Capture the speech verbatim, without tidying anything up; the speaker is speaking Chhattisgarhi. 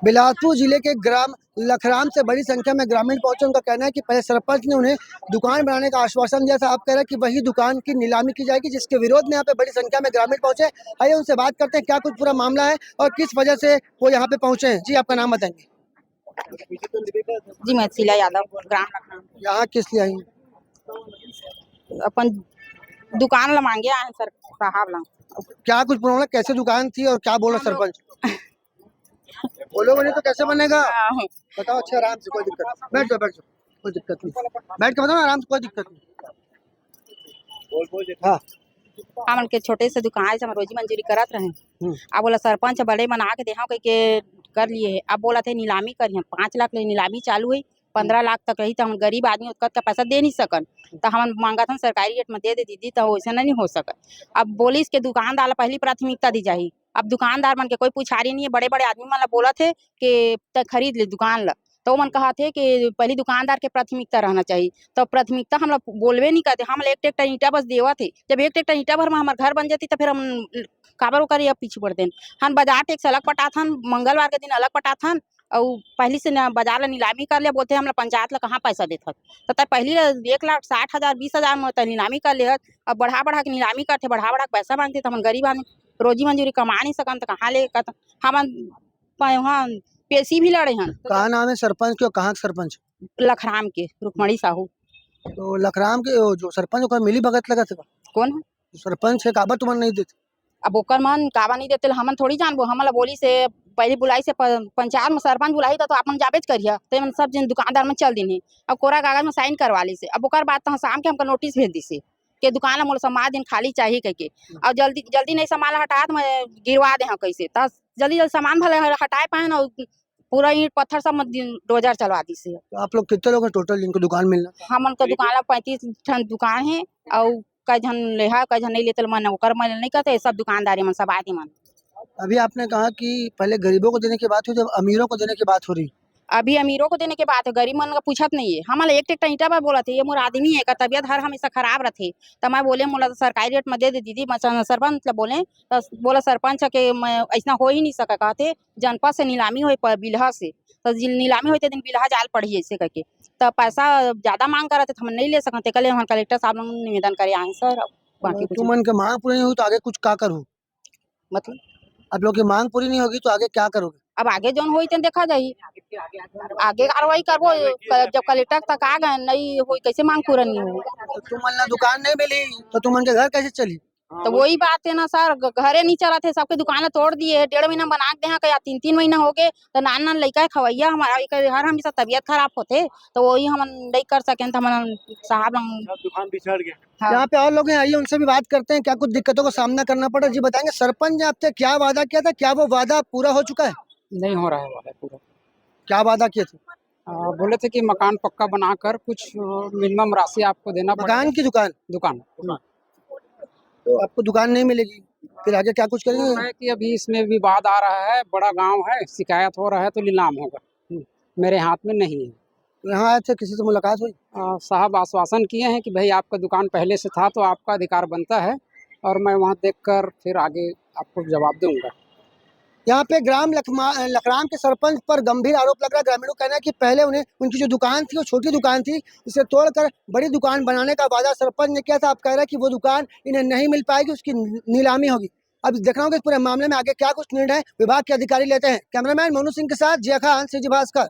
बिलासपुर जिले के ग्राम लखराम से बड़ी संख्या में ग्रामीण पहुंचे। उनका कहना है कि पहले सरपंच ने उन्हें दुकान बनाने का आश्वासन दिया था। अब कह रहे हैं कि वही दुकान की नीलामी की जाएगी, जिसके विरोध में यहाँ पे बड़ी संख्या में ग्रामीण पहुंचे। आइए उनसे बात करते हैं, क्या कुछ पूरा मामला है और किस वजह से वो यहाँ पे पहुंचे हैं। जी, आपका नाम बताएंगे? जी, मैं शीला यादव, ग्राम लखराम। यहाँ किस लिए आई? अपन दुकान ला मांगे आए हैं सर साहब ला। क्या कुछ प्रॉब्लम, कैसे दुकान थी और क्या बोला सरपंच? बोलोगे नहीं तो कैसे बनेगा? हाँ, बताओ, अच्छा, आराम से, कोई दिक्कत नहीं। बैठ जाओ, बैठ जाओ, कोई दिक्कत नहीं। बैठ के बताओ ना, आराम से, कोई दिक्कत नहीं। हाँ। हमन के छोटे से दुकान से हम रोजी मंजूरी करत रहे। हम्म। अब बोला सरपंच बड़े बना के देहा कह के कर लिए है। अब बोला थे नीलामी करिए, पाँच लाख ले नीलामी चालू है, पंद्रह लाख तक रही तो हम गरीब आदमी ओतका का पैसा दे नहीं सकन। तो हमन मांगत हन सरकारी रेट में दे दे दीदी, तो वैसे नहीं हो सकत। अब बोलिस के दुकानदार ला पहली प्राथमिकता दी जाही। अब दुकानदार मन के कोई पुछारी नहीं है, बड़े बड़े आदमी मन ला बोलत है कि त खरीद ले दुकान ला, तो मन कहत हे कि पहली दुकानदार के प्राथमिकता रहना चाहिए। तो प्राथमिकता हम लोग बोलबे नहीं करते, हम लोग एक ट्रैक्टर ईंटा बस देवत है। जब एक ट्रैक्टर ईंटा भर में हमार घर बन जाती तो फिर हम काबर ओकर या पीछे पड़ देन। हम बाजार टैक्स अलग पटाथन, मंगलवार के दिन अलग पटाथन, और पहली से न बाजार ला नीलामी कर लिया, बोलते हैं हम लोग पंचायत ला कहाँ पैसा देत हत। तो तय पहली ला एक लाख साठ हजार, बीस हजार में तय नीलामी कर लिया, अब बढ़ा बढ़ा के नीलामी करते, बढ़ा बढ़ा के पैसा मांगते, तो हम गरीब आदमी रोजी मंजूरी कमा नहीं सकन, तो कहाँ ले कत-, हमन प-, वहाँ पेशी भी लड़े हन। कहाँ नाम है सरपंच के और कहाँ के सरपंच? लखराम के रुक्मणी साहू। तो लखराम के वो जो सरपंच ओकर मिली भगत लगत है का? कौन है? सरपंच है, काबर तुमन नहीं देते? अब ओकर मन काबर नहीं देते, हमन थोड़ी जानबो। हमन ला बोली से पहली बुलाई से प-, पंचायत में सरपंच बुलाई तो, तो अपन जाबेच करिया, तो मन सब जन दुकानदार में चल दिन है। अब कोरा कागज में साइन करवा ली से, अब ओकर बाद तो शाम के हमका नोटिस भेज दी से कि दुकान ला मोला समा दिन खाली चाहिए कह के। और जल्दी जल्दी नहीं सामान ला हटात मैं गिरवा दे हाँ कैसे, तो जल्दी जल्दी सामान भले हटाए पाए ना, पूरा ईंट पत्थर सब डोजर चलवा दी से। तो आप लोग कितने लोग हैं टोटल जिनको दुकान मिलना? हमन का दुकान ला पैंतीस ठन दुकान है, और कई झन लेहा, कई झन नहीं लेते, मन ओकर मन नहीं करते, सब दुकानदारी मन सब आदमी मन। अभी आपने कहा कि पहले गरीबों को देने की बात हुई, जब अमीरों को देने की बात हो रही। अभी अमीरों को देने के बात है, गरीब मन का पूछत नहीं है। हमन एक ट्रैक्टर ईंटा पर बोलत है, ये मोर आदमी है का तबियत हर हमेशा खराब रहते, तो मैं बोले मोला तो सरकारी रेट में दे दे दीदी, मैं स-, सरपंच ला बोले, तो बोला सरपंच के मैं ऐसा हो ही नहीं सका कहते, जनपद से नीलामी होई प-, बिल्हा से, तो जिन नीलामी होई ते दिन बिल्हा जाल पड़ी ऐसे करके, तो पैसा ज्यादा मांग करत है तो हम नहीं ले सकते, कल हम कलेक्टर साहब लोग निवेदन करे आए सर। अब बाकी कुछ तुमन के मांग पूरी नहीं हुई तो आगे कुछ क्या करो? मतलब आप लोग की मांग पूरी नहीं होगी तो आगे क्या करोगे? अब आगे जौन होई तेन देखा जाही, आगे कार्रवाई करबो। क-, जब कलेक्टर तक आ गए नहीं होई, कैसे मांग पूरा नहीं होई? तो तुमन ला दुकान नहीं मिली तो तुमन के घर कैसे चली? तो वही बात है ना सर, घ-, घरे नहीं चलत है, सबके दुकान तोड़ दिए है। डेढ़ महीना बना के देहा, या तीन तीन महीना हो गए, तो नान नान लइका खवैया हमारा एक हर हमेशा तबियत खराब होते, तो वही हम नहीं कर सकें, तो हम साहब हम सब दुकान बिछड़ गए। हाँ। यहाँ पे और लोग हैं, आइए उनसे भी बात करते हैं, क्या कुछ दिक्कतों का सामना करना पड़ा। जी बताएंगे, सरपंच ने आपसे क्या वादा किया था, क्या वो वादा पूरा हो चुका है? नहीं हो रहा है वाला पूरा। क्या वादा किए थे? आ, बोले थे कि मकान पक्का बनाकर कुछ मिनिमम राशि आपको देना मकान पड़ेगा। की दुकान? दुकान। तो आपको दुकान नहीं मिलेगी, फिर आगे क्या कुछ बोल करेंगे? रहे हैं कि अभी इसमें विवाद आ रहा है, बड़ा गांव है, शिकायत हो रहा है, तो नीलाम होगा। मेरे हाथ में नहीं है। तो यहाँ आए थे, किसी से मुलाकात हुई? आ, साहब आश्वासन किए हैं कि भाई आपका दुकान पहले से था तो आपका अधिकार बनता है, और मैं वहाँ देखकर फिर आगे आपको जवाब दूंगा। यहाँ पे ग्राम लखमा लखराम के सरपंच पर गंभीर आरोप लग रहा है। ग्रामीणों का कहना है कि पहले उन्हें उनकी जो दुकान थी, वो छोटी दुकान थी, इसे तोड़कर बड़ी दुकान बनाने का वादा सरपंच ने किया था। अब कह रहा है कि वो दुकान इन्हें नहीं मिल पाएगी, उसकी नीलामी होगी। अब देखना होगा इस पूरे मामले में आगे क्या कुछ निर्णय विभाग के अधिकारी लेते हैं। कैमरामैन मोनू सिंह के साथ जिया खान, सीजी भास्कर।